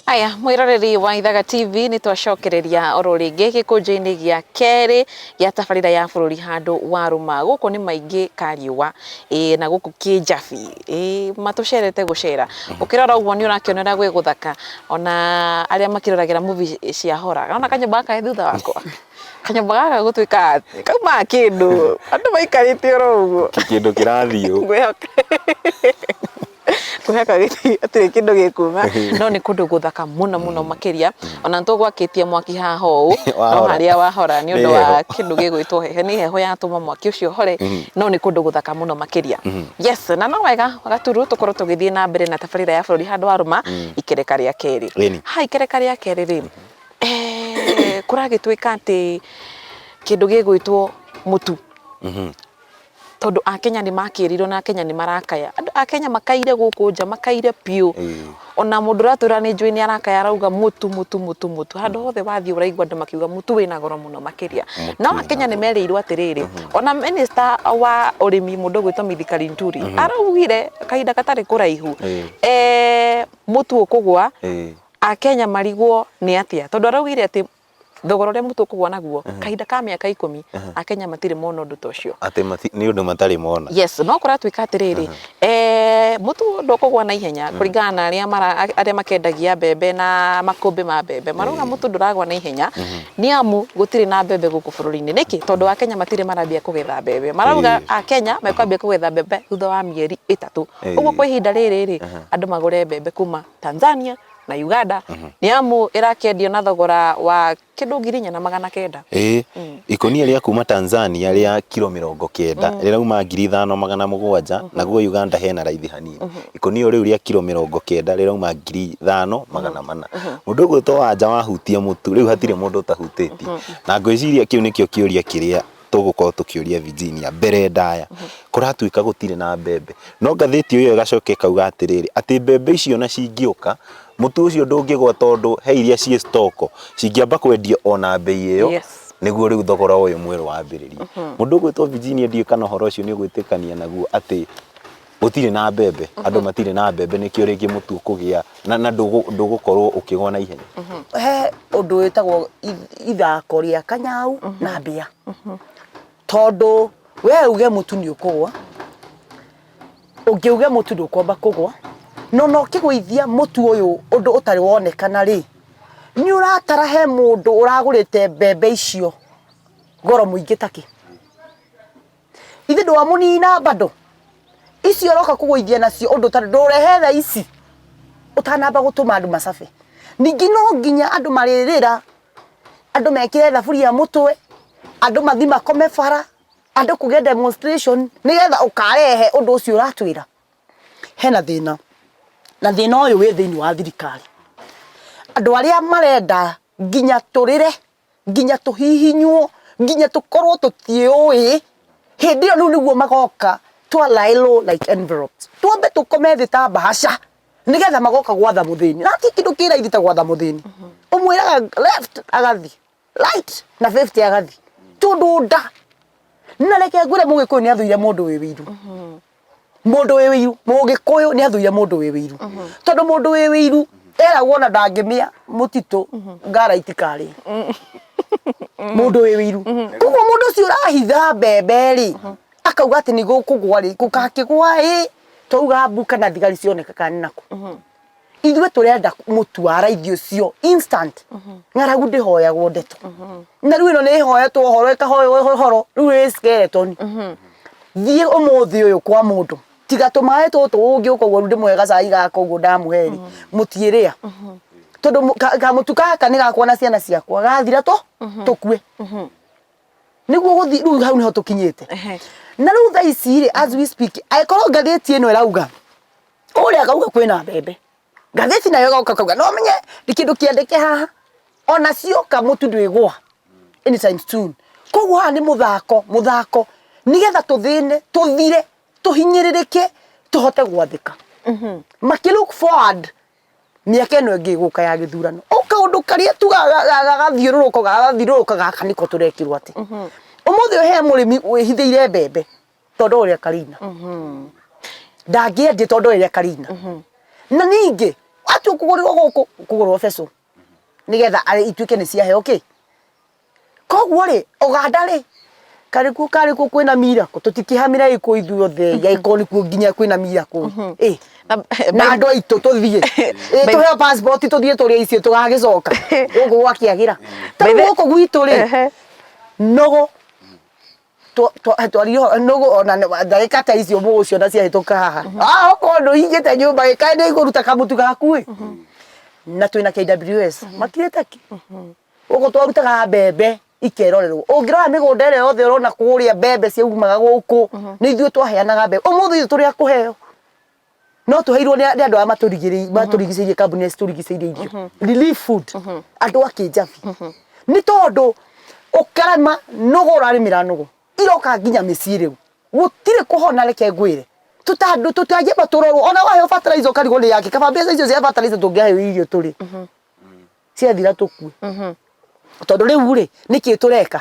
Aya mwiroreri wa Ithaga TV nĩ twacokereria oro rĩngĩ gĩkũnjo-inĩ gĩa kerĩ gĩa tabarĩra ya bũrũri handũ warũma. Gũkũ nĩ maingĩ kariũa ĩĩ na gũkũ kĩnjabi ĩĩ matũcerete gũcera. Ũkĩrora ũguo nĩ ũrakĩonera gwĩ gũthaka ona arĩa makĩroragĩra movie cia horror. Wona kanyũmba gaka ge thutha wakwa? Kanyũmba gaka gũtuĩkaga atĩ kaumaga kĩndũ andũ maikarĩte oro ũguo. Kĩndũ kĩrathiĩ ũũ. Ngwĩhoka Ngwĩhoka gũtirĩ kĩndũ gĩkuma no nĩ kũndũ gũthaka mũno mũno makĩria ona nĩ tũgwakĩtie mwaki haha ũũ no Wahora. harĩa wahora nĩ ũndũ Nĩ wa heho. kĩndũ gĩgwĩtwo heho nĩ heho yatũma mwaki ũcio ũhore no nĩ kũndũ gũthaka mũno makĩria. Yes na no wega Gaturu tũkorwo tũgĩthiĩ na mbere na tabarĩra ya bũrũri handũ warũma ikereka rĩa kerĩ. Ĩni. Haha ikereka rĩa kerĩ rĩ kũragĩtuĩka atĩ kĩndũ gĩgwĩtwo mũtu tondũ akenya nĩ makĩrirwo na akenya nĩ marakaya. Andũ akenya makaire gũkũ nja makaire biũ. Ona mũndũ ũratwĩra nĩ njũĩ nĩ arakaya arauga mũtu mũtu mũtu mũtu. Handũ hothe wathiĩ ũraigua andũ makiuga mũtu wĩna goro mũno makĩria. No akenya nĩ merĩirwo atĩrĩrĩ, ona minister wa ũrĩmi mũndũ ũgwĩtwo Mithika Linturi araugire kahinda gatarĩ kũraihu mũtu ũkũgwa akenya marigwo nĩ atĩa. Tondũ araugire atĩ thogora ũrĩa mũtu ũkũgwa naguo kahinda ka mĩaka ikũmi akenya matirĩ mona ũndũ ta ũcio. Atĩ nĩ ũndũ matarĩ mona. Yes, no kũratuĩka atĩrĩrĩ mũtu ndũkũgwa na ihenya kũringana na arĩa mara arĩa makendagia mbembe na makũmbĩ ma mbembe marauga mũtu ndũragwa na ihenya nĩ amu gũtirĩ na mbembe gũkũ bũrũri-inĩ. Nĩkĩ? Tondũ akenya matirĩ marambia kũgetha mbembe. Marauga akenya mekwambia kũgetha mbembe thutha wa mĩeri ĩtatũ. Ũguo kwa ihinda rĩrĩ rĩ andũ magũre mbembe kuma Tanzania na Uganda nĩ amu ĩrakĩendio na thogora wa kĩndũ 4900. Ĩĩ, ikũnia rĩa kuma Tanzania rĩa kiro 90 rĩrauma 5700, naguo Uganda hena raithi hanini. Ikũnia o rĩu rĩa kiro 90 rĩrauma 5400. Mũndũ ũgwĩtwo Wanja wahutia mũtu, rĩu hatirĩ mũndũ ũtahutĩtie. Na ngwĩciria kĩu nĩkĩo kĩũria kĩrĩa tũgũkorwo tũkĩũria Virginia mbere ndaya. Kũratuĩka gũtirĩ na mbembe. No ngathĩti ĩyo ĩgacoka ĩkauga atĩrĩrĩ, atĩ mbembe icio ona cingĩũka, mũtu ũcio ndũngĩgwa tondũ he iria ciĩ stock, cingĩamba kwendio ona mbei ĩyo, nĩguo rĩu thogora ũyũ mwerũ wambĩrĩrie. Mũndũ ũgwĩtwo Virginia ndiũĩ kana ũhoro ũcio nĩ ũgwĩtĩkania naguo atĩ gũtirĩ na mbembe, andũ matirĩ na mbembe nĩkĩo rĩngĩ mũtu ũkũgĩa na ndũgũkorwo ũkĩgwa na ihenya. He ũndũ wĩtagwo ithako rĩa kanyau na mbĩa. Tondũ we uge mũtu nĩ ũkũgwa, ũngĩ uge mũtu ndũkwamba kũgwa, no na ũkĩgũithia mũtu ũyũ ũndũ ũtarĩ wonekana rĩ, nĩ ũratara he mũndũ ũragũrĩte mbembe icio goro mũingĩ takĩ? Ithe ndwamũnina bado? Icio ũroka kũgũithia nacio ũndũ ũtarĩ ndũrehe thaa ici ũtanamba gũtũma andũ macabe. Ningĩ no nginya andũ marĩrĩra, andũ mekĩre thaburia mũtwe, andũ mathiĩ makome bara, andũ kũgĩe demonstration nĩgetha ũkarehe ũndũ ũcio ũratwĩra. Hena thĩna, na thĩna ũyũ wĩ thĩinĩ wa thirikari. Andũ arĩa marenda nginya tũrĩre, nginya tũhihinywo, nginya tũkorwo tũtiĩũĩ, hĩndĩ ĩyo rĩu nĩguo magoka twa lie low like envelopes. Twambe tũkome thĩ ta mbahaca nĩgetha magoka gwatha mũthĩni. Na ti kĩndũ kĩ raithi ta gwatha mũthĩni. Ũmwĩraga left agathiĩ, right na 50 agathiĩ. Tondũ nda. Na reke ngwĩre mũgĩkũyũ nĩ athũire mũndũ wĩ wĩiru. Mũndũ wĩ wĩiru, mũgĩkũyũ nĩ athũire mũndũ wĩ wĩiru. Tondũ mũndũ wĩ wĩiru eragwo ona ndangĩmĩa mũtitũ ngara itikarĩe. Mũndũ wĩ wĩiru. Koguo mũndũ ũcio ũrahitha mbembe rĩ, akauga atĩ nĩ gũkũgwa rĩ, gũgakĩgwa ĩ, twauga mbu kana thigari cioneka kana nĩ nakũ. Ithuĩ tũrenda mũtu wa raithi ũcio instant. Ng'aragu ndĩhoyagwo ndeto. Na rĩu ĩno nĩ ĩhoetwo ũhoro ĩkahoywo ũhoro, rĩu ĩ skeleton. Thiĩ ũmũthĩ ũyũ kwa mũndũ, tiga tũmaĩ tũtũ ũngĩũka ũguo rĩu ndĩmũhe gacai gaka ũguo ndamũhe rĩ, mũtiĩrĩa. Tondũ kamũtu gaka nĩ gakwa na ciana ciakwa, gathira tũkue. Nĩguo gũthiĩ rĩu hau nĩho tũkinyĩte. Na rĩu thaa ici rĩ, as we speak, angĩkorwo ngathĩti ĩno ĩrauga, ũrĩa akauga kwĩna mbembe, ngathĩti nayo ĩgoka ĩkauga no ũmenye nĩ kĩndũ kĩandĩke haha, ona cioka mũtu ndwĩgũa anytime soon. Koguo haha nĩ mũthako, mũthako nĩgetha tũthĩne, tũthire, tũhinyĩrĩrĩke, tũhote gwathĩka. Makĩ look forward mĩaka ĩno ĩngĩ ĩgũka ya gĩthurano. O kaũndũ karĩa tu gagathiũrũrũka gagathiũrũrũka gaka nĩko tũrekĩrwo atĩ. Ũmũthĩ ũyũ he mũrĩmi wĩhithĩire mbembe tondũ ũrĩa Karina. Ndangĩendia tondũ ũrĩa Karina. Na ningĩ Watu kũgũrĩrwo gũkũ kũgũrwo becũ nĩgetha ituĩke nĩ ciaheo kĩ. Koguo rĩ, Ũganda rĩ, karĩ kuo karĩ kuo kwĩna miracle tũtikĩhamĩra ĩkũ ithuothe angĩkorwo nĩkuo nginya kwĩna miracle ĩ na andũ aitũ tũthiĩ ĩ tũheo passport tũthiĩ tũrĩe icio tũgagĩcoka gũkũ gwakĩagĩra. Ta rĩu gũkũ gwitũ rĩ, nũgũ twaririe ũhoro nũgũ ona ndagĩka ta icio mũgũciona ciahĩtũka haha. Ah, okorwo ndũhingĩte nyũmba ĩ, kaĩ nĩ ikũruta kamũtu gaku ĩ. Na twĩna KWS makirĩte ki. Gũkũ twarutaga mbembe ikerorerwo. Ũngĩrora mĩgũnda ĩrĩa yothe ũrona kũrĩa mbembe ciaumaga gũkũ, nĩ ithuĩ twaheanaga mbembe. Ũmũthĩ ithuĩ tũrĩ a kũheo. No tũheirwo nĩ andũ arĩa matũrigicĩirie, kambuni iria citũrigicĩirie irio. Relief food. Andũ a kĩnjabi. Nĩ tondũ ũkarĩma nũgũ ũrarĩmĩra nũgũ. Iroka nginya mĩciĩ rĩu. Gũtirĩ kũhona reke ngwĩre. Tũtandũ tũtangĩamba tũrorwo. Ona waheo fertilizer ũkarigwo nĩ yakĩ. Kaba mbeca icio cia fertilizer tũngĩaheo irio tũrĩe. Ciathira tũkue. Tondũ rĩu rĩ, nĩkĩ tũreka?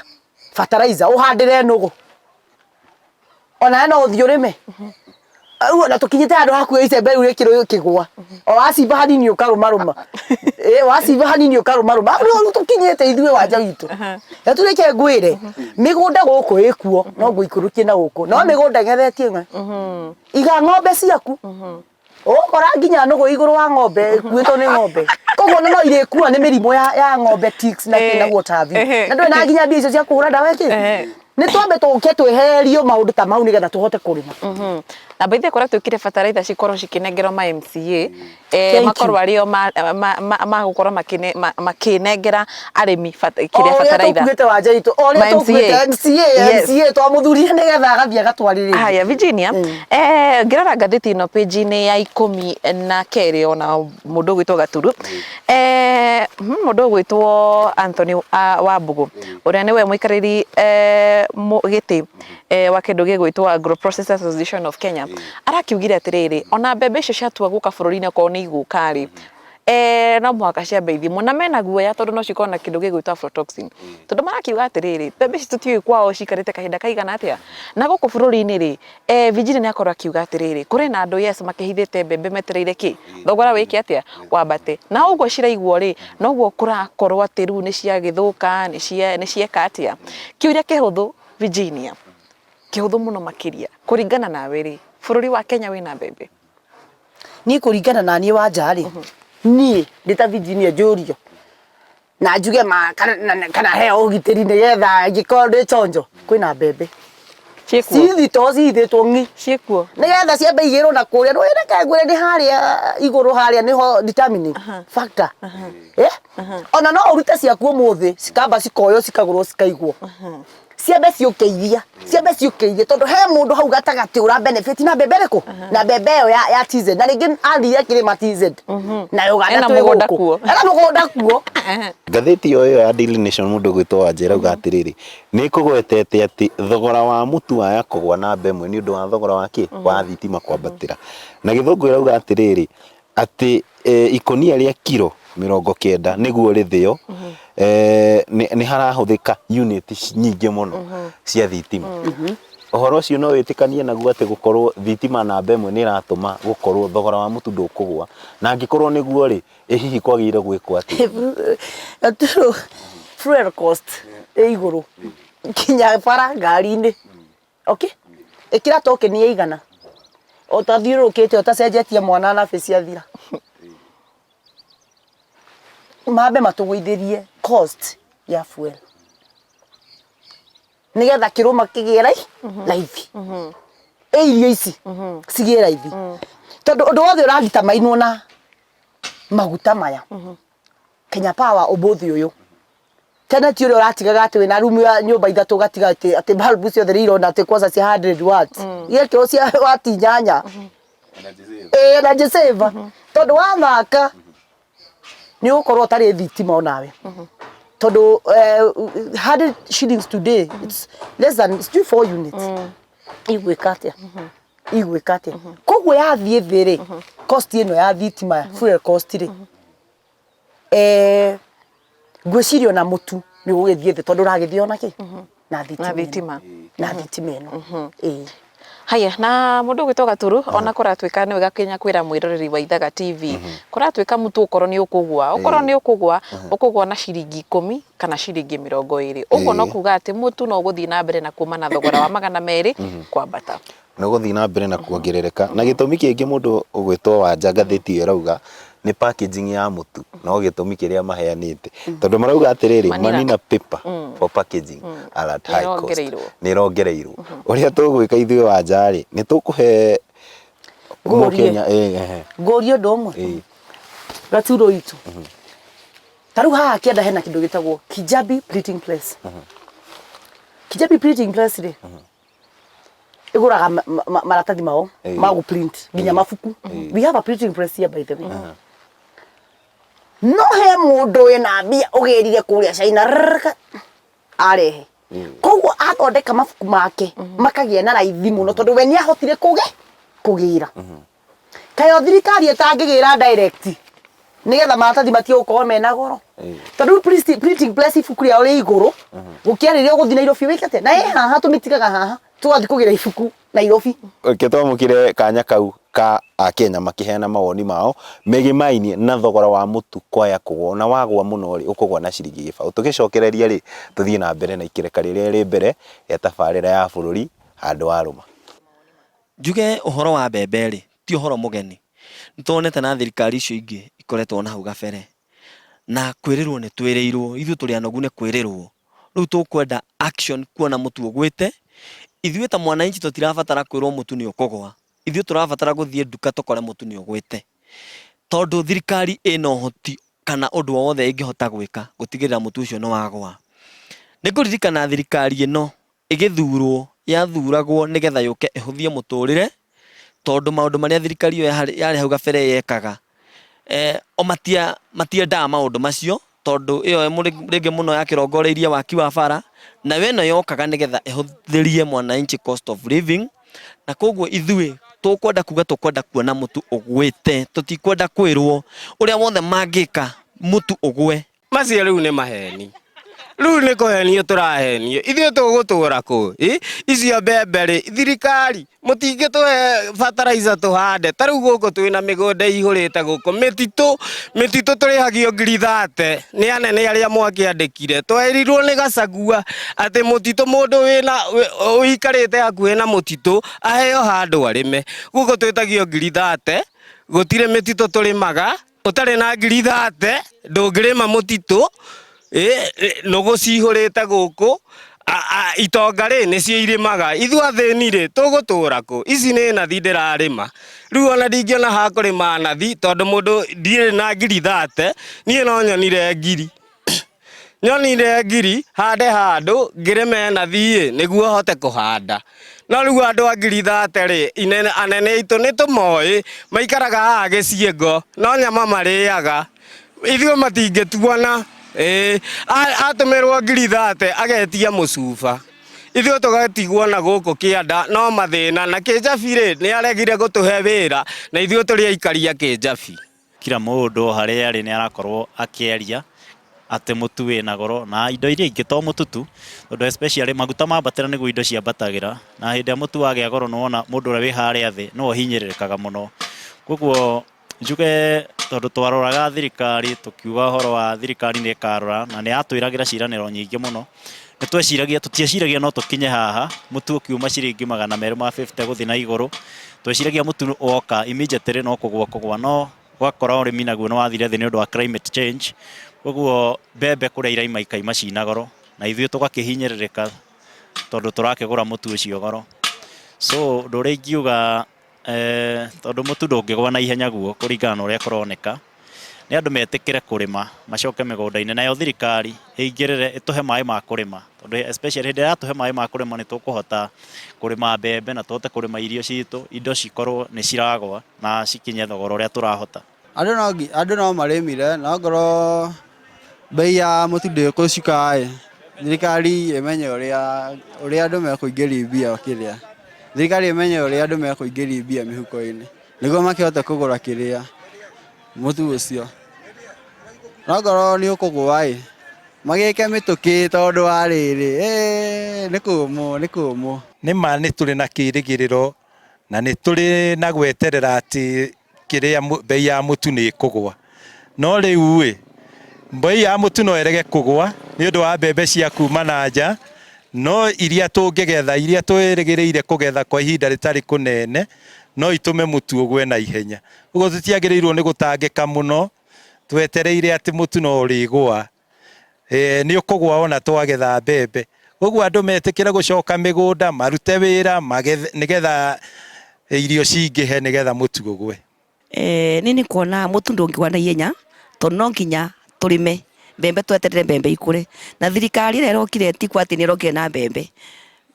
Fertilizer ũhandĩre nũgũ. Onawe no ũthiĩ ũrĩme. Rĩu ona tũkinyĩte handũ hakuhĩ icembe rĩu rĩkĩrwo kĩgwa. O wacimba hanini ũkarũmarũma. Ĩ wacimba hanini ũkarũmarũma. Hau nĩho rĩu tũkinyĩte ithuĩ wanja witũ. Na tu reke ngwĩre, mĩgũnda gũkũ ĩkuo, no ngũikũrũkie na gũkũ. No mĩgũnda ĩng'ethetie ng'e. Iga ng'ombe ciaku. Ũgũkora nginya nũgũ igũrũ wa ng'ombe ĩkuĩtwo nĩ ng'ombe. Koguo no irĩkua nĩ mĩrimũ ya ng'ombe ticks na kĩ na what have you. Na ndũrĩ na nginya mbia icio cia kũhũra ndawa ĩkĩ. Nĩ twambe tũke tweherio maũndũ ta mau nĩgetha tũhote kũrĩma. Na by the way kũrĩa twĩkire bataraitha cikorwo cikĩnengerwo ma MCA Thank you. makorwo arĩ o magũkorwo makĩnengera arĩmi kĩrĩa O ũrĩa bataraitha. tũkuĩte wanja itũ, o ũrĩa Ma MCA. tũkuĩte MCA, Yes. MCA twamũthurire nĩgetha agathiĩ agatwarĩrĩria. Haya Virginia, ngĩrora ngathĩti ĩno page-inĩ ya 12 ona mũndũ ũgwĩtwo Gaturu, mũndũ ũgwĩtwo Anthony Wambũgũ ũrĩa nĩwe mũikarĩri gĩtĩ wa kĩndũ gĩgwĩtwo Agro Processors Association of Kenya arakiugire atĩrĩrĩ, ona mbembe icio ciatua gũka bũrũri-inĩ okorwo nĩ igũka rĩ, no mũhaka ciambe ithimwo na mena guoya tondũ no cikorwo na kĩndũ gĩgwĩtwo aflatoxin. Tondũ marakiuga atĩrĩrĩ, mbembe ici tũtiũĩ kwao cikarĩte kahinda kaigana atĩa, na gũkũ bũrũri-inĩ rĩ, Virginia nĩ akorwo akiuga atĩrĩrĩ, kũrĩ na andũ yes makĩhithĩte mbembe metereire kĩ, thogora wĩke atĩa, wambate. Na ũguo ciraigwo rĩ, noguo kũrakorwo atĩ rĩu nĩ ciagĩthũka, nĩ cieka atĩa. Kĩũria kĩhũthũ Virginia, kĩhũthũ mũno makĩria, kũringana nawe rĩ, bũrũri wa Kenya wĩna mbembe? Niĩ kũringana na niĩ Wanja rĩ, niĩ ndĩ ta Virginia njũrio na njuge ma kana, kana heo ũgitĩri nĩgetha ingĩkorwo ndĩ chonjo, kwĩna mbembe Ciĩkuo? Cithitoo cihithĩtwo ng'i. Ciĩkuo? Nĩgetha ciambe igĩrwo na kũrĩa, nĩũĩ reke ngwĩre nĩ harĩa igũrũ harĩa nĩho determining factor. Eh? Ona no ũrute ciaku ũmũthĩ cikamba cikoywo cikagũrwo cikaigwo. Ciambe ciũke iria, ciambe ciũke iria tondũ he mũndũ hau gatagatĩ ũra benefit na mbembe ĩrĩkũ? Na mbembe ĩyo ya TZ. Na rĩngĩ athire akĩrĩma TZ. Na Uganda Ena twĩ mũgũnda gũkũ. kuo. Ena mũgũnda kuo. Ngathĩti o ĩyo ya Daily Nation mũndũ ũgwĩtwo Wanjĩra auga atĩrĩrĩ, nĩ ĩkũgwetete atĩ thogora wa mũtu waya kũgwa namba ĩmwe nĩ ũndũ wa thogora wa kĩ? Wa thitima kwambatĩra. Na gĩthũngũ ĩrauga atĩrĩrĩ, atĩ ikũnia rĩa kiro 90 nĩguo rĩthĩo, nĩ harahũthĩka unit nyingĩ mũno cia thitima. Ũhoro ũcio no wĩtĩkanie naguo atĩ gũkorwo thitima namba ĩmwe nĩ ĩratũma gũkorwo thogora wa mũtu ndũkũgwa? Na angĩkorwo nĩguo rĩ, ĩ hihi kwagĩrĩire gwĩkwo atĩa? Fuel cost ĩ igũrũ nginya bara ngari-inĩ. Okay? Ĩkĩra token ya 100. Ũtathiũrũrũkĩte ũtacenjetie mwana nabi ciathira. Mambe matũgũithĩrie cost ya fuel. Nĩgetha kĩrũma kĩgĩe raithi. Ĩ irio ici cigĩe raithi. Tondũ ũndũ wothe ũragitamainwo na maguta maya. Kenya Power ũmũthĩ ũyũ. Tene ti ũrĩa ũratigaga atĩ wĩna rumu ya nyũmba ithatũ ũgatiga atĩ atĩ bulb ciothe nĩ irona atĩ kwanza cia 100 watts. Igekĩrwo cia wati 8. Ĩĩ energy saver. Tondũ wathaka nĩ ũgũkorwo ũtarĩ thitima onawe. Tondũ 100 shillings today it's less than sijui 4 units. Igwĩka atĩa? Igwĩka atĩa? Koguo yathiĩ thĩ rĩ, cost ĩno ya thitima fuel cost rĩ, ngwĩciria ona mũtu nĩ ũgũgĩthiĩ thĩ tondũ ũragĩthĩo na kĩ? Na thitima. Na thitima. Na thitima ĩno. Ĩĩ. Haya, na mundu gwitwo Gaturu ona kuratuika ni wega kinya kwira mwiroreri wa Ithaga TV kuratuika mutu ukorwo ni ukugwa, ukorwo ni ukugwa, ukugwa na ciringi 10 kana ciringi 20, uguo no kuga ati mutu no guthii na mbere na kuma na thogora wa 200 kwambata. Nĩ gũthiĩ na mbere na kuongerereka. Na gĩtũmi kĩngĩ mũndũ ũgwĩtwo Wanja ngathĩti ĩyo ĩrauga nĩ packaging ya mũtu, no gĩtũmi kĩrĩa maheanĩte tondũ marauga atĩrĩrĩ, Manila. Manila paper for packaging are at high cost. Nĩĩrongereirwo. Nĩ ĩrongereirwo. Ũrĩa tũgwĩka ithuĩ Wanja rĩ, nĩ tũkũhe Ngũrie. Mũkenya eh. Ngũrie ũndũ ũmwe. Gaturo itũ ta rĩu haha kĩanda hena kĩndũ gĩtagwo Kijabi Printing Press. Kijabi Printing Press rĩ, ĩgũraga maratathi mao ma gũ print nginya mabuku. We have a printing press here, by the way. No he mũndũ wĩna mbia ũgĩrire kũrĩa China rrrr, arehe, koguo athondeka mabuku make makagĩa na raithi mũno tondũ we nĩ ahotire kũgĩra. Kayo thirikari ĩtangĩgĩra direct nigetha maratathi matige gũkorwo mena goro, tondũ rĩu printing press ibuku rĩao rĩ igũrũ gũkĩra rĩrĩa ũgũthiĩ Nairobi wĩke atĩa, na ĩ haha tũmĩtigaga haha tũgathiĩ kũgĩra ibuku Nairobi. Reke twamũkĩre kanya kau ka Akenya makĩheana mawoni mao megemainie na thogora wa mũtu kwaya kũgwa, na wagwa mũno rĩ, ũkũgwa na ciringi 0. Tũgĩcokereria rĩ, tũthiĩ na mbere na ikereka rĩrĩa rĩ mbere ya tabarĩra ya bũrũri handũ wa rũma. Njuge ũhoro wa mbembe rĩ, ti ũhoro mũgeni. Nĩ tuonete na thirikari icio ingĩ ikoretwo na hau gabere, na kwĩrĩrwo nĩ twĩrĩirwo, ithuĩ tũrĩ anogu nĩ kwĩrĩrwo. Rĩu tũkwenda action kuona mũtu ũgwĩte. Ithuĩ ta mwananchi tũtirabatara kwĩrwo mũtu nĩ ũkũgwa, ithuĩ tũrabatara gũthiĩ nduka tũkore mũtu nĩ ũgwĩte, tondũ thirikari ĩna ũhoti kana ũndũ o wothe ĩngĩhota gwĩka gũtigĩrĩra mũtu ũcio nĩ wagwa. Nĩ ngũririkana thirikari ĩno ĩgĩthurwo yathuragwo nĩgetha yũke ĩhũthie mũtũrĩre, tondũ maũndũ marĩa thirikari ĩyo yarĩ hau gabere yekaga, o matiendaga maũndũ macio, tondũ ĩyo rĩngĩ mũno yakĩrongoreirie waki wa bara, nayo ĩno yokaga nĩgetha ĩhũthĩrie mwananchi cost of living. Na koguo ithuĩ tũkwenda kuga tũkwenda kuona mũtu ũgwĩte, tũtikwenda kwĩrwo ũrĩa wothe mangĩka mũtu ũgwe. Macio rĩu nĩ maheni, rĩu nĩ kũhenio tũrahenio. Ithuĩ tũgũtũra kũ? Icio mbembe rĩ, thirikari mũtingĩtũhe fertilizer tũhande? Ta rĩu gũkũ twĩna mĩgũnda ĩihũrĩte gũkũ mĩtitũ, mĩtitũ tũrĩhagio 30,000 nĩ anene arĩa mwakĩandĩkire. Twerirwo nĩ Gachagua atĩ mũtitũ, mũndũ wĩna ũikarĩte hakuhĩ na mũtitũ aheo handũ arĩme. Gũkũ twĩtagio 30,000, gũtirĩ mĩtitũ tũrĩmaga. Ũtarĩ na 30,000 ndũngĩrĩma mũtitũ. Nũgũ cihũrĩte gũkũ, itonga rĩ nĩcio irĩmaga, ithuĩ athĩni rĩ tũgũtũra kũ? Ici nĩ nathi ndĩrarĩma rĩu, ona ndingĩona ha kũrĩma nathi tondũ mũndũ ndirĩ na 30,000. Niĩ no nyonire ngiri, nyonire ngiri hande handũ ngĩrĩme nathi ĩ nĩguo hote kũhanda. No rĩu andũ a 30,000 rĩ, inene anene aitũ nĩ tũmoĩ, maikaraga haha gĩciĩngo, no nyama marĩaga, ithuĩ matingĩtuona. Ĩĩ, atũmĩrwo 30,000 agetia mũcuba, ithuĩ tũgatigwo na gũkũ kĩanda no mathĩna. Na Kĩnjabi rĩ, nĩ aregire gũtũhe wĩra, na ithuĩ tũrĩ aikaria Kĩnjabi. Kila mũndũ harĩa arĩ nĩ arakorwo akĩaria atĩ mũtu wĩna goro na indo iria ingĩ to mũtu tu, tondũ especially maguta mambatĩra nĩguo indo ciambatagĩra, na hĩndĩ ĩrĩa mũtu wagĩa goro nĩwona mũndũ ũrĩa wĩ harĩa thĩ nĩwe ũhinyĩrĩrĩkaga mũno. Koguo njuge tondũ twaroraga thirikari tũkiuga ũhoro wa thirikari nĩ ĩkarora na nĩ yatwĩragĩra ciĩranĩro nyingĩ mũno, nĩ tweciragia, tũtieciragia no tũkinye haha mũtu ũkiuma ciringi 250 gũthiĩ na igũrũ. Tweciragia mũtu woka immediately no kũgwa kũgwa, no gwakora ũrĩmi naguo nĩ wathire thĩ nĩ ũndũ wa climate change. Koguo mbembe kũrĩa iraima ikaima cina goro, na ithuĩ tũgakĩhinyĩrĩrĩka tondũ tũrakĩgũra mũtu ũcio goro. So ũndũ ũrĩa ingiuga, tondũ mũtu ndũngĩgwa na ihenya guo kũringana na ũrĩa kũroneka, nĩ andũ metĩkĩre kũrĩma, macoke mĩgũnda-inĩ, nayo thirikari ĩingĩrĩre ĩtũhe maĩ ma kũrĩma, tondũ especially hĩndĩ ĩrĩa yatũhe maĩ ma kũrĩma nĩ tũkũhota kũrĩma mbembe na tũhote kũrĩma irio citũ, indo cikorwo nĩ ciragwa na cikinye thogora ũrĩa tũrahota. Andũ no marĩmire, no ngorwo mbei ya mũtu ndĩgũcuka ĩ, thirikari ĩmenye ũrĩa andũ mekũingĩria mbia kĩrĩa, thirikari ĩmenye ũrĩa andũ mekũingĩria mbia mĩhuko-inĩ nĩguo makĩhote kũgũra kĩrĩa mũtu ũcio. No ngorwo nĩ ũkũgũa ĩ, Magĩke mĩtũkĩ tondũ wa rĩrĩ, nĩ kũmũ, nĩ kũmũ. Nĩ ma nĩ tũrĩ na kĩrĩgĩrĩro na nĩ tũrĩ na gweterera atĩ kĩrĩa mbei ya mũtu nĩ ĩkũgwa. No rĩu ĩ, mbei ya mũtu no ĩrege kũgwa nĩ ũndũ wa mbembe cia kuma na nja, no iria tũngĩgetha, iria twĩrĩgĩrĩire kũgetha kwa ihinda rĩtarĩ kũnene, no itũme mũtu ũgwe na ihenya. Ũguo tũtiagĩrĩirwo nĩ gũtangĩka mũno twetereire atĩ mũtu no ũrĩgũa. Nĩ ũkũgũa ona twagetha mbembe. Ũguo andũ metĩkĩre gũcoka mĩgũnda, marute wĩra, magethe nĩgetha irio cingĩhe nĩgetha mũtu ũgwe. Niĩ nĩ kuona mũtu ndũngĩgwa na ihenya tondũ no nginya tũrĩme mbembe tweterere mbembe ikũre. Na thirikari ĩrĩa ĩrokire ti kuga atĩ nĩ ĩrokire na mbembe,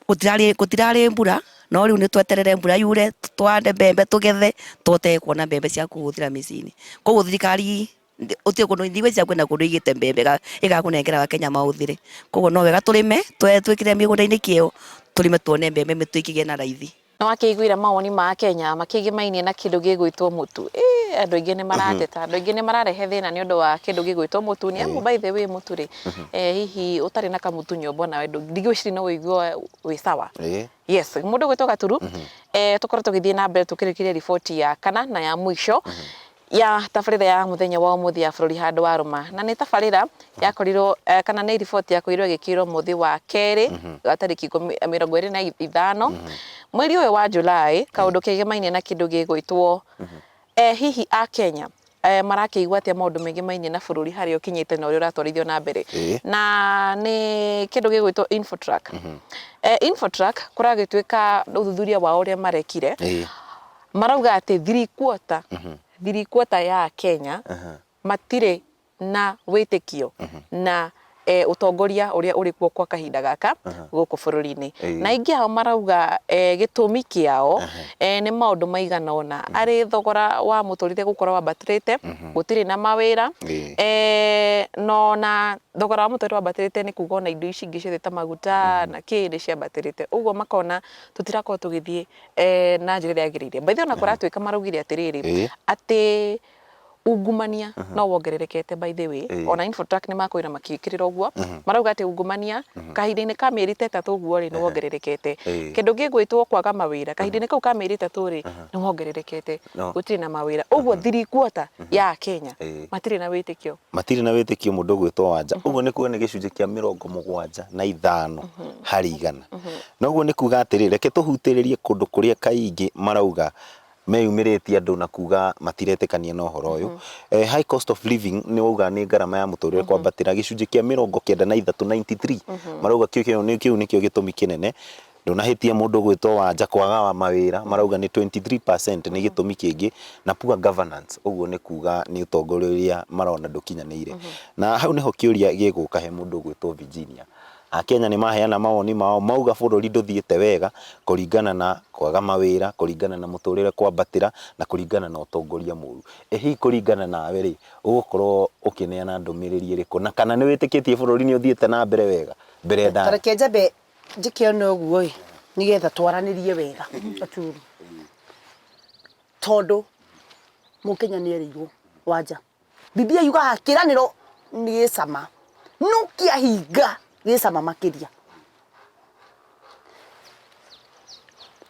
gũtirarĩ mbura no rĩu nĩ tweterere mbura yure tũhande mbembe tũgethe tũhote kuona mbembe cia kũhũthĩra mĩciĩ-inĩ. Koguo thirikari gũtirĩ kũndũ ndigwĩciria kwĩna kũndũ ĩigĩte mbembe ĩgakũnengera akenya mahũthĩre. Koguo no wega tũrĩme twĩkĩre mĩgũnda-inĩ kĩo tũrĩme tuone mbembe mĩtũ ĩkĩgĩe na raithi. Nĩ wakĩiguire mawoni ma Akenya makĩgĩmainie na kĩndũ gĩgwĩtwo mũtu. Ĩ andũ aingĩ nĩ marateta, andũ aingĩ nĩ mararehe thĩna nĩ ũndũ wa kĩndũ gĩgwĩtwo mũtu. Nĩ amu by the way mũtu rĩ, hihi ũtarĩ na kamũtu nyũmba onawe ndigwĩciria no ũigue wĩ sawa. Yes, mũndũ ũgwĩtwo Gaturu, tũkorwo tũgĩthiĩ na mbere tũkĩrĩkĩria riboti ya kana na ya mũico ya tabarĩra ya mũthenya wa ũmũthĩ ya bũrũri handũ wa rũma. Na nĩ tabarĩra yakorirwo kana nĩ riboti yakorirwo ĩgĩkĩrwo mũthĩ wa kerĩ wa tarĩki 25 mweri ũyũ wa July, kaũndũ kegemaine na kĩndũ gĩgwĩtwo hihi Akenya marakĩigua atĩa maũndũ megemainie na bũrũri harĩa ũkinyĩte na ũrĩa ũratwarithio na mbere. Na nĩ kĩndũ gĩgwĩtwo Infotrack. Infotrack kũragĩtuĩka ũthuthuria wao ũrĩa marekire, marauga atĩ 3/4 ya Akenya matirĩ na wĩtĩkio na ũtongoria ũrĩa ũrĩ kuo kwa kahinda gaka gũkũ bũrũri-inĩ. Na aingĩ ao marauga gĩtũmi kĩao nĩ maũndũ maigana ũna, arĩ thogora wa mũtũrĩre gũkorwo wambatĩrĩte, gũtirĩ na mawĩra, na ona thogora wa mũtũrĩre wambatĩrĩte nĩ kuga ona indo ici ingĩ ciothe ta maguta na kĩ nĩ ciambatĩrĩte. Ũguo makona tũtirakorwo tũgĩthiĩ na njĩra ĩrĩa yagĩrĩire. By the way ona kũratuĩka maraugire atĩrĩrĩ, atĩ ungumania no wongererekete by the way. Ona Infotrack nĩ makwĩra makĩkĩrĩra ũguo, marauga atĩ ungumania kahinda-inĩ ka mĩeri ta ĩtatũ ũguo rĩ, nĩ wongererekete. Kĩndũ gĩgwĩtwo kwaga mawĩra kahinda-inĩ kau ka mĩeri ĩtatũ rĩ, nĩ wongererekete, gũtirĩ na mawĩra. Ũguo 3/4 ya Akenya matirĩ na wĩtĩkio. Matirĩ na wĩtĩkio mũndũ ũgwĩtwo Wanja. Ũguo nĩ kuga nĩ gĩcunjĩ kĩa 75%. Na ũguo nĩ kuga atĩrĩ, reke tũhutĩrĩrie kũndũ kũrĩa kaingĩ marauga meyumĩrĩtie andũ na kuga matiretĩkania na ũhoro ũyũ. High cost of living nĩ wauga nĩ ngarama ya mũtũrĩre kwambatĩra gĩcunjĩ kĩa 93, 93 marauga kĩu nĩkĩo gĩtũmi kĩnene. Ndũnahĩtia mũndũ ũgwĩtwo Wanja kwaga mawĩra marauga nĩ 23% nĩ gĩtũmi kĩngĩ, na poor governance ũguo nĩ kuga nĩ ũtongoria ũrĩa marona ndũkinyanĩire. Na hau nĩho kĩũria gĩgũka he mũndũ ũgwĩtwo Virginia. Akenya nĩ maheana mawoni mao mauga bũrũri ndũthiĩte wega kũringana na kwaga mawĩra, kũringana na mũtũrĩre kwambatĩra na kũringana na ũtongoria mũru. Ĩ hihi kũringana nawe rĩ, ũgũkorwo ũkĩneana ndũmĩrĩri ĩrĩkũ na kana nĩ wĩtĩkĩtie bũrũri nĩ ũthiĩte na mbere wega mbere Ta ndaya? reke njambe njĩke ona ũguo ĩ, nĩgetha twaranĩrie wega Gaturu, tondũ mũkenya nĩ erĩirwo Wanja. Biblia yugaga kĩranĩro nĩ gĩcama, no kĩahinga gĩcama makĩria.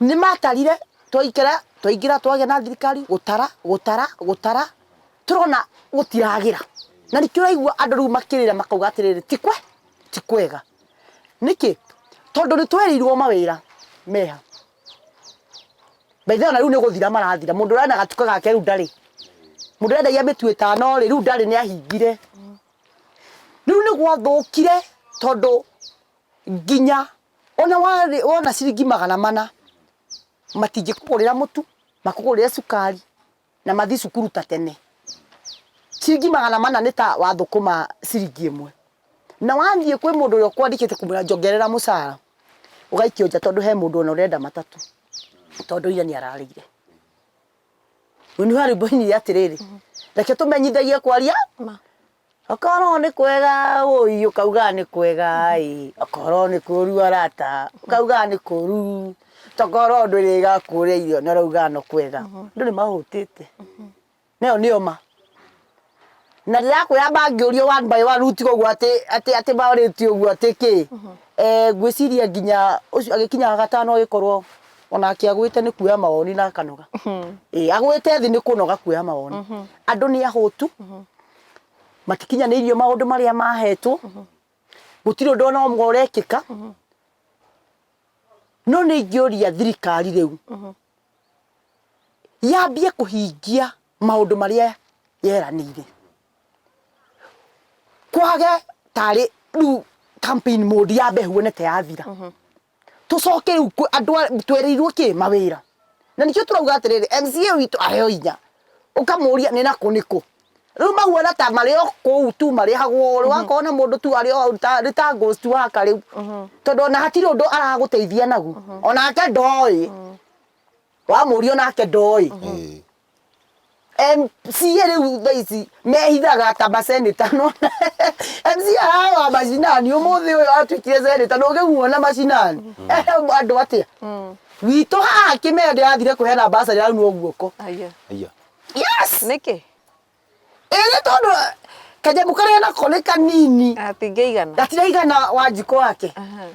Nĩ matarire twaikara twaingĩra twagĩa na thirikari gũtara gũtara gũtara tũrona gũtiragĩra na nĩkĩo ũraigua andũ rĩu makĩrĩra makauga atĩrĩrĩ ti kwe ti kwega. Nĩkĩ? Tondũ nĩ twerĩirwo mawĩra meha. By the way ona rĩu nĩ gũthira marathira, mũndũ ũrĩa wena gatuka gake rĩu ndarĩ. Mũndũ ũrĩa wendagia mĩtu ĩtano rĩ, rĩu ndarĩ nĩ ahingire. Rĩu nĩ gwathũkire tondũ nginya ona wona ciringi 400 matingĩkũgũrĩra mũtu, makũgũrĩre cukari na mathiĩ cukuru ta tene. Ciringi 400 nĩ ta wathũkũma ciringi ĩmwe. Na wathiĩ kwĩ mũndũ ũrĩa ũkwandĩkĩte kũmwĩra njongerera mũcara, ũgaikio nja tondũ he mũndũ ona ũrenda matatũ, tondũ ira nĩ ararĩire. Rĩu nĩ rwĩmbo ainire atĩrĩrĩ, reke tũmenyithagie kwaria Ma. Okorwo nĩ kwega ũi ũkauga nĩ kwega ĩ, okorwo nĩ kũru arata ũkauga nĩ kũru, tokorwo ndwĩrĩga kũrĩa irio na ũrauga no kwega. Andũ nĩ mahũtĩte. Na ĩyo nĩyo ma. Na ndĩrakwĩra mangĩũrio one by one rĩu tiga ũguo atĩ atĩ atĩ marĩtie ũguo atĩ kĩ eh, ngwĩciria nginya ũcio agĩkinya wa gatano agĩkorwo onake agwĩte nĩ kuoya mawoni na akanoga. Ĩĩ agwĩte thĩ nĩ kũnoga kuoya mawoni. Andũ nĩ ahũtu, matikinyanĩirio maũndũ marĩa mahetwo, gũtirĩ ũndũ ona ũmwe ũrekĩka. No nĩ ingĩũria thirikari rĩu yambie kũhingia maũndũ marĩa yeranĩire. Kwage tarĩ rĩu campaign mode yambe ĩhuane ta yathira. Tũcoke rĩu andũ twerĩirwo kĩ mawĩra. Na nĩkĩo tũrauga atĩrĩrĩ MCA witũ aheo hinya. Ũkamũria nĩ nakũ nĩ kũ. Rĩu mahuana ta marĩ o kũu tu marĩhagwo ũrĩ wakona mũndũ tu arĩ o hau nĩ ta ghost worker rĩu. Tondũ ona hatirĩ ũndũ aragũteithia naguo. Onake ndoĩ. Wamũria onake ndoĩ. MCA rĩu thaa ici mehithaga ta maseneta no MCA wa macinani ũmũthĩ ũyũ atuĩkire seneta ndũngĩmuona macinani ehe andũ atĩa witũ haha kĩmea ndĩrathire kũheana basarĩ araunwo guoko Aya. Aya. yes Nĩkĩ? ĩrĩ tondũ kanyamũ karĩa nako nĩ kanini Gatingĩigana. gatiraigana wanjikũ wake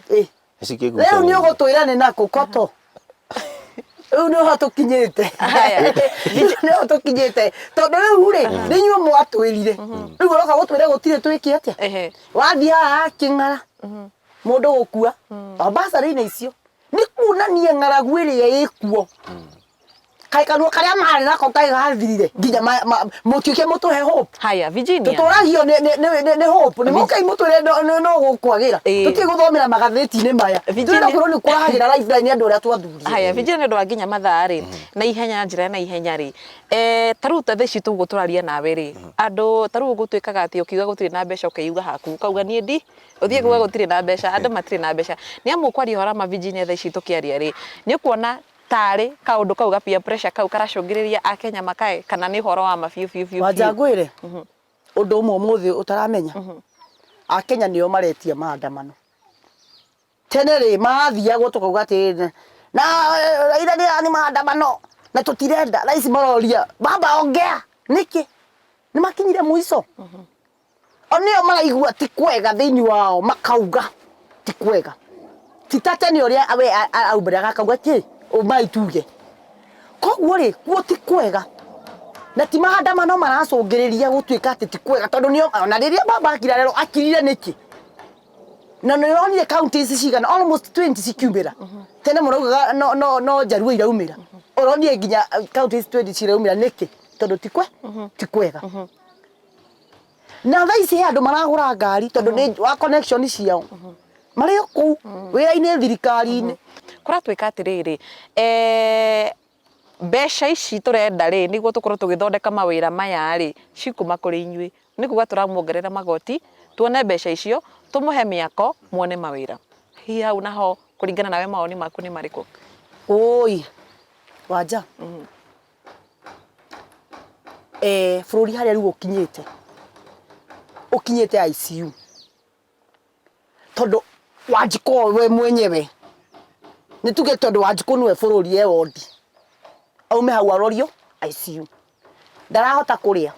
Ĩ. Cikĩgucia Rĩu nĩ rĩngĩ. ũgũtwĩra nĩ nakũ koto. Rĩu nĩho tũkinyĩte. Haya. Nĩho tũkinyĩte. Tondũ rĩu rĩ, nĩ inyuĩ mwatwĩrire. Rĩu ũroka gũtwĩra gũtirĩ twĩke atĩa? Ehe. Wathiĩ haha kĩng'ara, mũndũ gũkua, o mbacarĩ-inĩ icio. Nĩ kuonania ng'aragu ĩrĩa ĩkuo. Kaĩ kanua karĩa marĩ nako kaĩ gathirire nginya mũtuĩke mũtũhe hope. Haya, Virginia. Tũtũragio nĩ hope. Nĩ mũkai mũtwĩre no gũkwagĩra. Tũtige gũthomera magathĩti-inĩ maya. Virginia. Tũrenda kwĩrwo nĩ kũragĩra lifeline nĩ andũ arĩa twathurire. Haya, Virginia nĩ ũndũ wa nginya mathaa rĩ, na ihenya njĩra ya na ihenya rĩ, eh, ta rĩu ta thaa ici tũguo tũraria nawe rĩ, andũ ta rĩu gũtuĩkaga atĩ ũkiuga gũtirĩ na mbeca ũkeiuga haku, ũkauga niĩ ndi ũthiĩ kuga gũtirĩ na mbeca, andũ matirĩ na mbeca. Nĩ amu kwaria ũhoro wa ma Virginia thaa ici tũkĩaria rĩ, nĩ ũkuona tarĩ kaũndũ kau ga peer pressure kau karacũngĩrĩria akenya makae kana nĩ ũhoro wa ma biũ biũ biũ Wanja biũ? ngwĩre ũndũ ũmwe ũmũthĩ ũtaramenya akenya nĩo maretia maandamano tene rĩ mathiagwo tũkauga atĩrĩrĩ na Raila nĩ nĩ maandamano na tũtirenda thaa ici maroria baba ongea nĩkĩ nĩ makinyire mũico O nĩo maraigua ti kwega thĩinĩ wao makauga ti kwega. Ti ta tene ũrĩa we aumbũraga akauga kĩ ũmai tuge. Koguo rĩ kuo ti kwega na ti maandamano maracũngĩrĩria gũtuĩka atĩ ti kwega tondũ nĩo ona rĩrĩa baba akira rero akirire nĩkĩ? Na nĩ ũronire counties cigana almost 20 cikiumĩra. Tene mũraugaga no, no, no Njaruo iraumĩra. Ũronire nginya counties 20 ciraumĩra nĩkĩ? Tondũ ti kwe ti kwega. Na thaa ici he andũ maragũra ngari tondũ nĩ wa connection ciao. Marĩ o kũu wĩra-inĩ thirikari-inĩ. Kũratuĩka atĩrĩrĩ, eh, mbeca ici tũrenda rĩ, nĩguo tũkorwo tũgĩthondeka mawĩra maya rĩ, cikuma kũrĩ inyuĩ. Nĩ kuga tũramuongerera magoti, tuone mbeca icio, tũmũhe mĩako, muone mawĩra. Hihi hau naho kũringana nawe mawoni maku nĩ marĩkũ? Ũi, Wanja, eh, bũrũri harĩa rĩu ũkinyĩte, ũkinyĩte ICU. Tondũ Wanjikũ we mwenyewe, nĩ tuge tondũ Wanjikũ nĩwe bũrũri e wondi, aume hau arorio ICU. Ndarahota kũrĩa,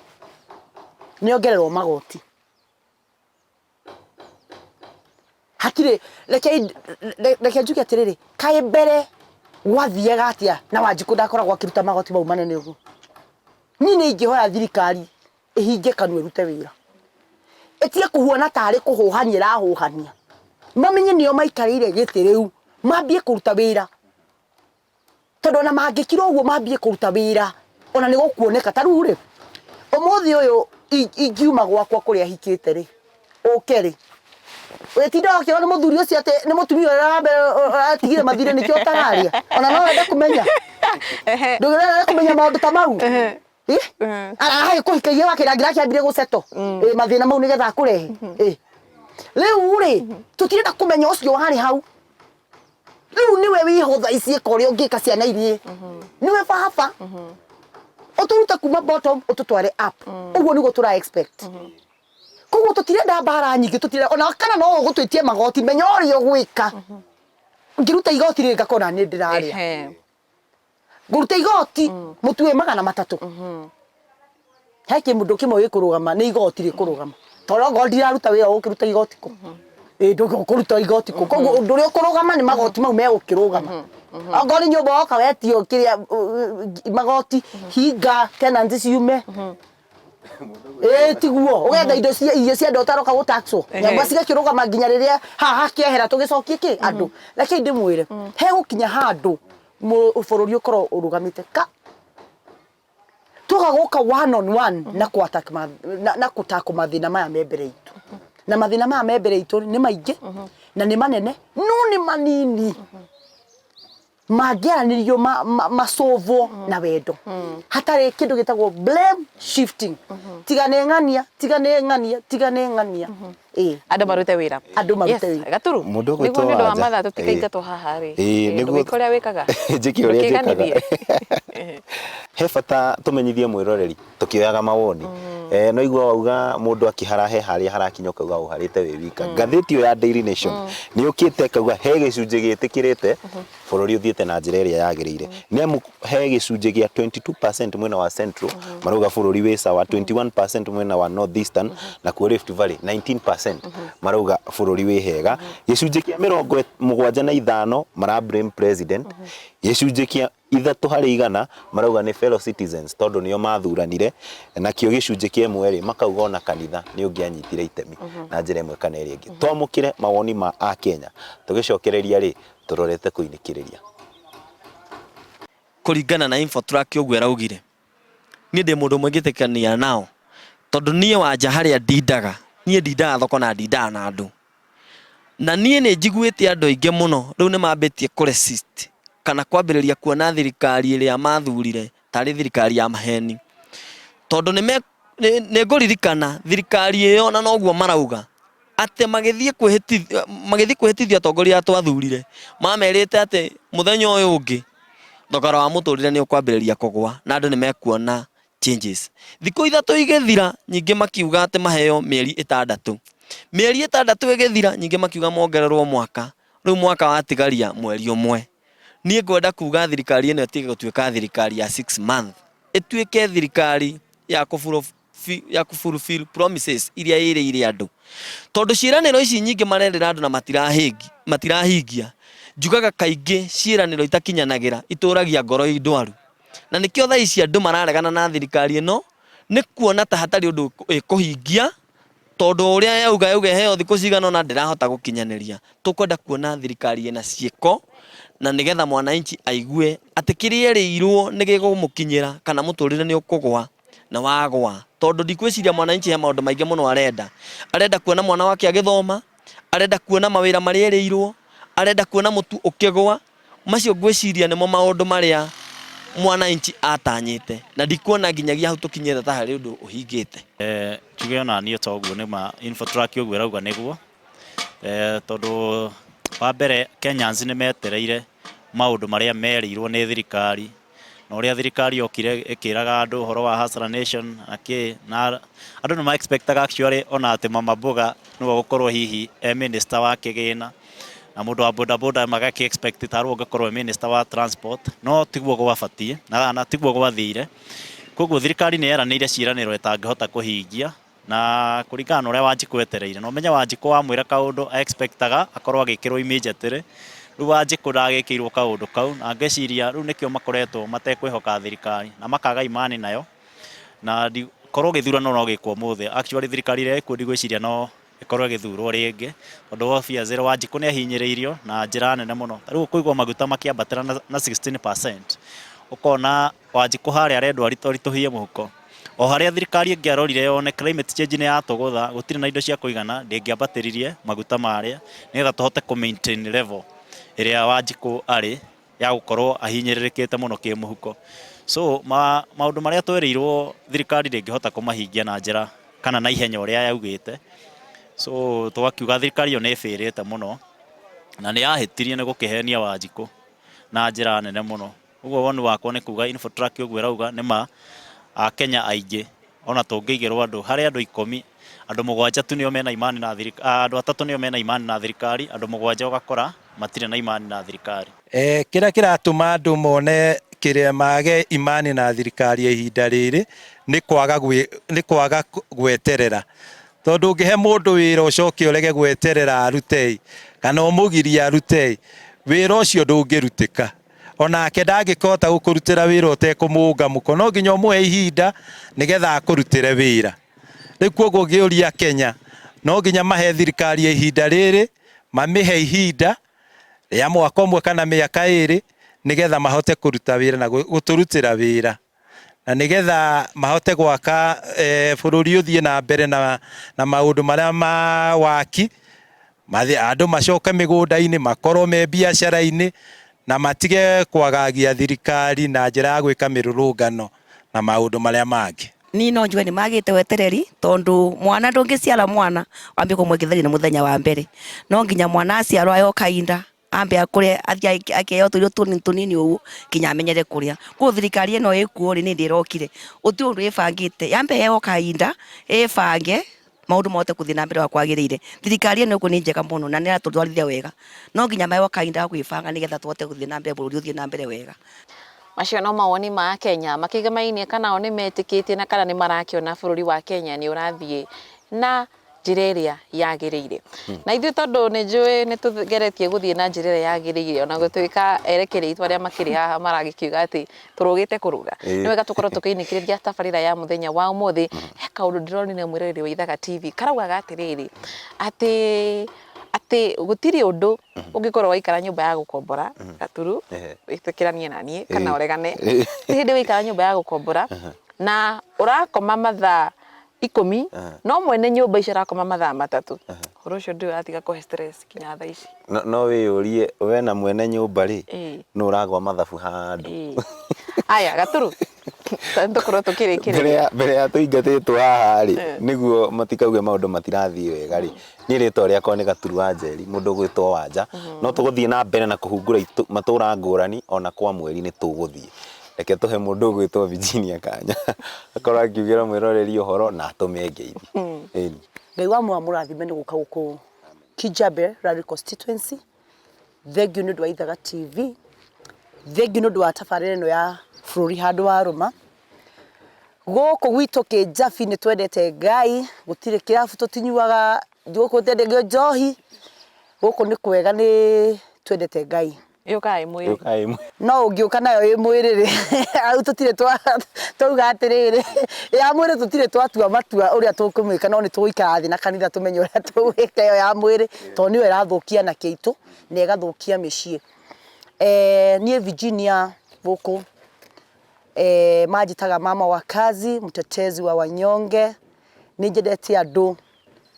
nĩ ongererwo magoti. Hatirĩ, reke reke njuge atĩrĩrĩ, kaĩ mbere gwathiaga atĩa na Wanjikũ ndakoragwo akĩruta magoti mau manene ũguo? Niĩ nĩ ingĩhoya thirikari ĩhinge kanua ĩrute wĩra. Ĩtige kũhuana tarĩ kũhũhania ĩrahũhania. Mamenye nĩo maikarĩire gĩtĩ rĩu, mambie kũruta wĩra. Tondũ ona mangĩkira ũguo mambie kũruta wĩra, ona nĩ gũkuoneka. Ta rĩu rĩ, ũmũthĩ ũyũ ingiuma gwakwa kũrĩa hikĩte rĩ, ũke rĩ, wĩtinda ũkĩrwo nĩ mũthuri ũcio atĩ nĩ mũtumia ũrĩa wa mbere ũratigire mathirĩ nĩkĩo ũtararĩa. Ona no wende kũmenya? Ndũngĩenda kũmenya maũndũ ta mau? Aragĩkũhikagia wakĩra nginya akĩambire gũceto mathĩna mau nĩgetha akũrehe. Rĩu rĩ, tũtirenda kũmenya ũcio warĩ hau. Rĩu nĩwe wĩho thaa ici ĩka ũrĩa ũngĩka ciana irie. Nĩwe baba. Ũtũrute kuma bottom ũtũtware up. Ũguo nĩguo tũra expect. Koguo tũtirenda mbara nyingĩ tũtirenda ona kana no ũgũtwĩtie magoti menya ũrĩa ũgwĩka. Ngĩruta igoti rĩrĩ ngakorwo nani ndĩrarĩa. Ngũruta igoti mũtu wĩ 300. He kĩmũndũ kĩmwe gĩkũrũgama nĩ igoti rĩkũrũgama. Tondũ okorwo ndiraruta wĩra ũgũkĩruta igoti kũ? Ĩ ndũkũruta igoti kũ? Koguo ũndũ ũrĩa ũkũrũgama nĩ magoti mau megũkĩrũgama. Okorwo nĩ nyũmba woka wetio kĩrĩa magoti, hinga tenants ciume. Ĩ tiguo ũgetha indo cia irio cia andũ ũtaroka gũ tax wo. Nyũmba cigakĩrũgama nginya rĩrĩa haha hakĩehera tũgĩcokie kĩ andũ. Rekei ndĩmwĩre hegũkinya handũ bũrũri ũkorwo ũrũgamĩte ka. Twoka gũka one on one na kũ attack ma, na, na kũ tackle mathĩna maya me mbere itũ. Na mathĩna maya me mbere itũ nĩ maingĩ na nĩ manene no nĩ manini mangĩaranĩrio ma, ma, macũvwo na wendo hatarĩ kĩndũ gĩtagwo blame shifting. Tiga nĩ ng'ania, tiga nĩ ng'ania, tiga nĩ ng'ania. Ĩĩ. Andũ marute wĩra. Andũ marute Yes, wĩra. Gaturu. Mũndũ Nĩguo ũgwĩtwo nĩ ũndũ wa Wanja. mathaa tũtikaingatwo haha rĩ. Ĩĩ, nĩguo- Ndũgĩke ũrĩa wĩkaga. Njĩke ũrĩa njĩkaga. Ndũkĩganithie. He bata tũmenyithie mwĩroreri tũkĩoyaga mawoni. Eh, no igua wauga mũndũ akĩhara he harĩa harakinya ũkauga ũharĩte wĩ wika. Ngathĩti ĩyo ya Daily Nation nĩ yũkĩte ĩkauga he gĩcunjĩ gĩtĩkĩrĩte bũrũri ũthiĩte na njĩra ĩrĩa yagĩrĩire. Nĩ amu he gĩcunjĩ gĩa 22% mwena wa Central marauga bũrũri wĩ sawa, 21% mwena wa North Eastern nakuo Rift Valley 19% marauga bũrũri wĩ hega. Gĩcunjĩ kĩa 75 mara blame president, gĩcunjĩ kĩa 3% marauga nĩ fellow citizens tondũ nĩo mathuranire, nakĩo gĩcunjĩ kĩa ĩmwe rĩ makauga ona kanitha nĩ ũngĩanyitire itemi na njĩra ĩmwe kana ĩrĩa ĩngĩ. Twamũkĩre mawoni ma Akenya tũgĩcokereria rĩ tũrorete kũinĩkĩrĩria. Kũringana na Infotrack ũguo ĩraugire, niĩ ndĩ mũndũ ũmwe ingĩtĩkania nao, tondũ niĩ Wanja harĩa ndindaga, niĩ ndindaga thoko na ndindaga na andũ. Na niĩ nĩ njiguĩte andũ aingĩ mũno rĩu nĩ mambĩtie kũ resist kana kwambĩrĩria kuona thirikari ĩrĩa mathurire tarĩ thirikari ya maheni. Tondũ nĩ ngũririkana thirikari ĩyo na noguo marauga, atĩ magĩthiĩ kwĩhĩtithia magĩthiĩ kwĩhĩtithia atongoria arĩa twathurire, mamerĩte atĩ mũthenya ũyũ ũngĩ thogora wa mũtũrĩre nĩ ũkwambĩrĩria kũgwa na andũ nĩ mekuona changes. Thikũ ithatũ igĩthira ningĩ makiuga atĩ maheo mĩeri ĩtandatũ. Mĩeri ĩtandatũ ĩgĩthira ningĩ makiuga mongererwo mwaka, rĩu mwaka watigaria mweri ũmwe. Niĩ ngwenda kuga thirikari ĩno ĩtige gũtuĩka thirikari ya 6 month, ĩtuĩke thirikari ya kũ ya kũ fulfill promises iria ĩrĩire andũ. Tondũ ciĩranĩro ici nyingĩ marerĩra andũ na matirahingia, njugaga kaingĩ ciĩranĩro itakinyanagĩra itũragia ngoro ndwaru. Na nĩkĩo thaa ici andũ mararegana na thirikari ĩno, nĩ kuona ta hatarĩ ũndũ ĩkũhingia, tondũ ũrĩa yauga yauga ĩheo thikũ cigana ũna ndĩrahota gũkinyanĩria. Tũkwenda kuona thirikari ĩna ciĩko, na nĩgetha mwananchi aigue atĩ kĩrĩa erĩirwo nĩ gĩkũmũkinyĩra kana mũtũrĩre nĩ ũkũgwa na wagwa. Tondũ ndikwĩciria mwananchi he maũndũ maingĩ mũno arenda. Arenda kuona mwana wake agĩthoma, arenda kuona mawĩra marĩa erĩirwo, arenda kuona mũtu ũkĩgwa. Macio ngwĩciria nĩmo maũndũ marĩa mwananchi atanyĩte na ndikuona nginyagia hau tũkinyĩte ta harĩ ũndũ ũhingĩte. Njuge ona niĩ ta ũguo nĩma Infotrack ũguo ĩrauga nĩguo, tondũ wa mbere Kenyans nĩ metereire maũndũ marĩa merĩirwo nĩ thirikari, na ũrĩa thirikari yokire ĩkĩraga andũ ũhoro wa Hustler Nation na kĩ, na andũ nĩ ma expect aga actually ona atĩ Mama Mboga nĩwe ũgũkorwo hihi e minister wa kĩgĩna, na mũndũ wa boda boda magakĩ expect tarĩwe ũngĩkorwo e minister wa transport, no tiguo gwabatiĩ na tiguo gwathire. Koguo thirikari nĩ yeranĩire ciĩranĩro ĩtangĩhota kũhingia, na kũringana na ũrĩa Wanjikũ etereire. Na ũmenye Wanjikũ wamwĩra kaũndũ a expect aga akorwo agĩkĩrwo immediately. Rĩu Wanjikũ ndagĩkĩirwo kaũndũ kau, na ngeciria rĩu nĩkĩo makoretwo matekwĩhoka thirikari na makaga imani nayo. Na korwo gĩthurano no gĩkwo ũmũthĩ, actually thirikari ĩrĩa ĩkuo ndigwĩciria no ĩkorwo ĩgĩthurwo rĩngĩ, tondũ obviously Wanjikũ nĩ ahinyĩrĩirio na njĩra nene mũno. Ta rĩu ũkũigua maguta makĩambatĩra na 16%, ũkona Wanjikũ harĩa arendwo aritũhie mũhuko. O harĩa thirikari ĩngĩarorire yone climate change nĩ yatũgũtha, gũtirĩ na indo cia kũigana, ndĩngĩambatĩririe maguta marĩa, nĩgetha tũhote kũ maintain level ĩrĩa Wanjikũ arĩ ya gũkorwo ahinyĩrĩrĩkĩte mũno kĩmũhuko. So maũndũ marĩa twerĩirwo thirikari ndĩngĩhota kũmahingia na njĩra kana na ihenya ũrĩa yaugĩte. So tũgakiuga thirikari ĩyo nĩ ĩbĩrĩte mũno, na nĩ yahĩtirie nĩ gũkĩhenia Wanjikũ na njĩra nene mũno. Ũguo woni wakwa nĩ kuga Infotrack ũguo ĩrauga nĩ ma Akenya aingĩ ona tũngĩigĩrwo andũ harĩ andũ ikũmi andũ mũgwanja tu nĩo mena imani na thirikari, andũ atatũ nĩo mena imani na thirikari, andũ mũgwanja ũgakora matirĩ na imani na thirikari. Kĩrĩa kĩratũma andũ mone kĩrĩa mage imani na thirikari ya ihinda rĩrĩ nĩ kwaga nĩ kwaga gweterera. Tondũ ũngĩhe mũndũ wĩra ũcoke ũrege gweterera arute kana ũmũgirie arute, wĩra ũcio ndũngĩrutĩka. Onake ndangĩkĩhota gũkũrutĩra wĩra ũtekũmũnga mũko, no nginya ũmũhe ihinda nĩgetha akũrutĩre wĩra. Rĩu koguo ngĩũria Kenya, no nginya mahe thirikari ya ihinda rĩrĩ, mamĩhe ihinda rĩa mwaka ũmwe kana mĩaka ĩrĩ, nĩgetha mahote kũruta wĩra na gũtũrutĩra wĩra. Na nĩgetha mahote gwaka bũrũri ũthiĩ na mbere na maũndũ marĩa ma waki, andũ macoke mĩgũnda-inĩ, makorwo me biacara-inĩ, na matige kwagagia thirikari na njĩra ya gwĩka mĩrũrũngano na maũndũ marĩa mangĩ. Niĩ no njuge nĩ magĩte wetereri tondũ mwana ndũngĩciara mwana wambie kũmwekithania nĩ mũthenya wa mbere. No nginya mwana aciarwo aheo kahinda ambe akũre athiĩ akĩheo tũirio tũnini tũnini ũguo nginya amenyere kũrĩa. Koguo thirikari ĩno ĩkuo rĩ nĩ hĩndĩ ĩrokire, gũtirĩ ũndũ ĩbangĩte, yambe ĩheo kahinda ĩbange maũndũ mahote gũthiĩ na mbere ũrĩa kwagĩrĩire. Thirikari ĩno ĩkuo nĩ njega mũno na nĩ ĩratũtwarithia wega, no nginya maheo kahinda ga gwĩbanga nĩgetha tũhote gũthiĩ na mbere bũrũri ũthiĩ na mbere wega. Macio no mawoni ma Akenya makĩgemaine kana o nĩ metĩkĩtie na kana nĩ marakĩona bũrũri wa Kenya nĩ ũrathiĩ na njĩra ĩrĩa yagĩrĩire. Na ithuĩ tondũ nĩ njũĩ nĩ tũgeretie gũthiĩ na njĩra ĩrĩa yagĩrĩire ona gũtuĩka erekeri aitũ arĩa makĩrĩ haha maragĩkiuga atĩ tũrũgĩte kũrũga. Nĩ wega tũkorwo tũkĩinĩkĩrĩria tabarĩra ya mũthenya wa ũmũthĩ. He kaũndũ ndĩronire mwĩroreri wa Ithaga TV karaugaga atĩrĩrĩ, atĩ atĩ gũtirĩ ũndũ ũngĩkorwo waikara nyũmba ya gũkombora Gaturu, wĩtĩkĩranie na niĩ kana ũregane, ti hĩndĩ waikara nyũmba ya gũkombora na ũrakoma mathaa ikũmi no mwene nyũmba icio arakoma mathaa matatũ, ũhoro ũcio ndũrĩ ũratiga kũhe stress nginya thaa ici. No, no wĩyũrie we na mwene nyũmba rĩ nũ ũragwa mathabu handũ. Aya Gaturu, tũkorwo tũkĩrĩkĩrĩria. Mbere ya mbere ya tũingatĩtwo haha rĩ, nĩguo matikauge maũndũ matirathiĩ wega rĩ, niĩ rĩtwa rĩakwa nĩ Gaturu wa Njeri, mũndũ ũgwĩtwo Wanja. No tũgũthiĩ na mbere na kũhungura matũra ngũrani ona kwa mweri nĩ tũgũthiĩ. Reke tũhe mũndũ ũgwĩtwo Virginia kanya akorwo akiugĩra mwĩroreri ũhoro na atũme ngeithi. Ĩni. Ngai wa muoyo amũrathime nĩ gũka gũkũ Kijabe Rari constituency. Thengiũ nĩ ũndũ wa Ithaga TV. Thengiũ nĩ ũndũ wa tabarĩra ĩno ya bũrũri handũ wa rũma. Gũkũ gwitũ Kĩnjabi nĩ twendete Ngai, gũtirĩ kĩrabu tũtinyuaga, gũkũ gũtiendagio njohi, gũkũ nĩ kwega nĩ twendete Ngai. Yũkaga ĩ mwĩrĩ. Yũkaga ĩ mwĩrĩ. No ũngĩũka nayo ĩ mwĩrĩ rĩ, hau tũtirĩ twauga atĩrĩrĩ, ya mwĩrĩ tũtirĩ twatua matua ũrĩa tũkũmĩka no nĩ tũgũikara thĩ na kanitha tũmenye ũrĩa tũgwĩka ĩyo ya mwĩrĩ, tondũ nĩyo ĩrathũkia anake aitũ na ĩgathũkia mĩciĩ. Niĩ Virginia gũkũ manjĩtaga mama wa kazi, mtetezi wa wanyonge, nĩ nyendete andũ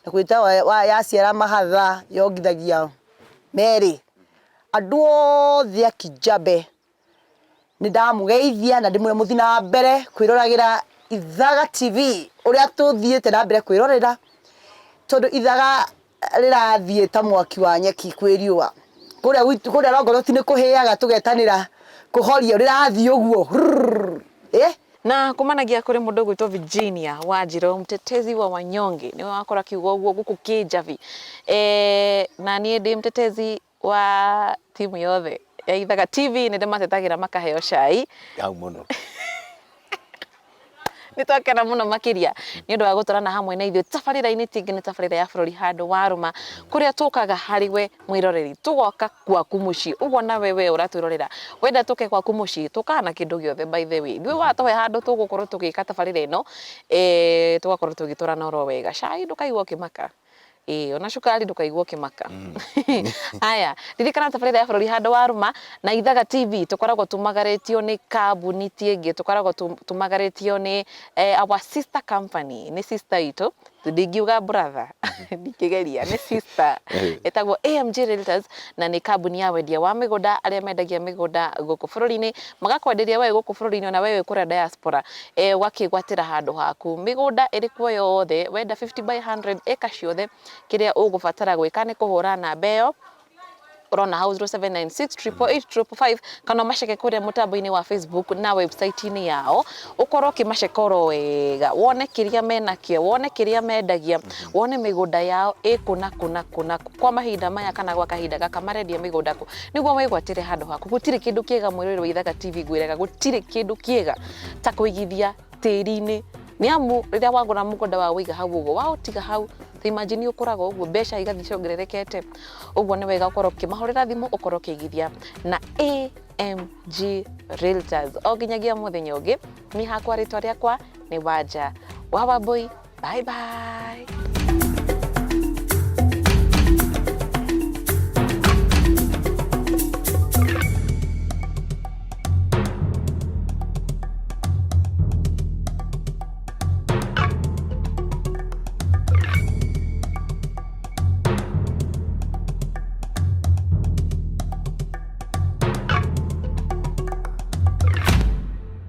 na gwĩtagwo yaciara mahatha yongithagia merĩ. Andũ othe a Kijabe nĩ ndamũgeithia na ndĩmwĩre mũthiĩ na mbere kwĩroragĩra Ithaga TV ũrĩa tũthiĩte na mbere kwĩrorera tondũ Ithaga rĩrathiĩ ta mwaki wa nyeki kwĩ riũa. Kũrĩa gwitũ kũrĩa Longonot nĩ kũhĩaga tũgetanĩra kũhorio rĩrathiĩ ũguo rrrr ĩ. Na kumanagia kũrĩ mũndũ ũgwĩtwo Virginia Wanjirũ mtetezi wa wanyonge nĩwe wakorwo akiuga ũguo gũkũ Kĩnjabi. E, na niĩ ndĩ mtetezi wa timu yothe ya Ithaga TV nĩ ndĩmatetagĩra makaheo cai. Hau mũno. Nĩ twakena mũno makĩria nĩ ũndũ wa gũtwarana hamwe na ithuĩ tabarĩra-inĩ ti ĩngĩ nĩ tabarĩra ya bũrũri handũ warũma kũrĩa tũkaga harĩ we mwĩroreri tũgoka gwaku mũciĩ ũguo nawe we ũratwĩrorera wenda tũke gwaku mũciĩ tũkaga na kĩndũ gĩothe by the way ithuĩ watũhe handũ tũgũkorwo tũgĩka tabarĩra ĩno eh, tũgakorwo tũgĩtwarana oro wega cai ndũkaigua ũkĩmaka Ĩĩ, ona cukari ndũkaigua ũkĩmaka. Haya, ririkana tabarĩra ya bũrũri handũ warũma na Ithaga TV tũkoragwo tumagarĩtio nĩ kambuni ti ĩngĩ, tũkoragwo tumagarĩtio nĩ our sister company, nĩ sister itũ, ndingiuga brother, ndingĩgeria, nĩ sister ĩtagwo AMG Realtors na nĩ kambuni ya wendia wa mĩgũnda, arĩa mendagia mĩgũnda gũkũ bũrũri-inĩ, magakwenderia we wĩ gũkũ bũrũri-inĩ ona we wĩ kũrĩa diaspora, ũgakĩgwatĩra handũ haku. Mĩgũnda ĩrĩ kuo yothe, wenda 50 by 100 ĩka ciothe, kĩrĩa ũgũbatara gwĩka nĩ kũhũra namba ĩyo Ũrona hau 0796 888 555, kana ũmaceke kũrĩa mũtambo-inĩ wa Facebook na website-inĩ yao, ũkorwo ũkĩmaceka oro wega, wone kĩrĩa menakĩo, wone kĩrĩa mendagia, wone mĩgũnda yao ĩ kũ na kũ na kũ na kũ kwa mahinda maya kana gwa kahinda gaka marendia mĩgũnda kũ, nĩguo wĩgwatĩre handũ haku. Gũtirĩ kĩndũ kĩega mwĩroreri wa Ithaga TV ngwĩraga, gũtirĩ kĩndũ kĩega ta kũigithia tĩri-inĩ, nĩ amu rĩrĩa wagũra mũgũnda wa wĩiga hau ũguo, waũtiga hau, ta imagine ũkũraga ũguo, mbeca igathiĩ ciongererekete. Ũguo nĩ wega ũkorwo ũkĩmahũrĩra thimũ, ũkorwo ũkĩigithia na AMG Realtors. O nginyagia mũthenya ũngĩ, niĩ hakwa rĩtwa rĩakwa nĩ Wanja wa Wambũi. Bye bye.